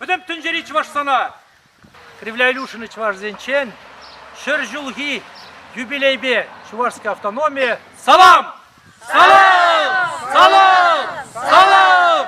Пӗтӗм тӗнчери чӑвашсана! Кривля Илюшина чӑвашсенчен 100 ҫулхи юбилейпе Чувашская автономия салам! Салам! Салам! Салам!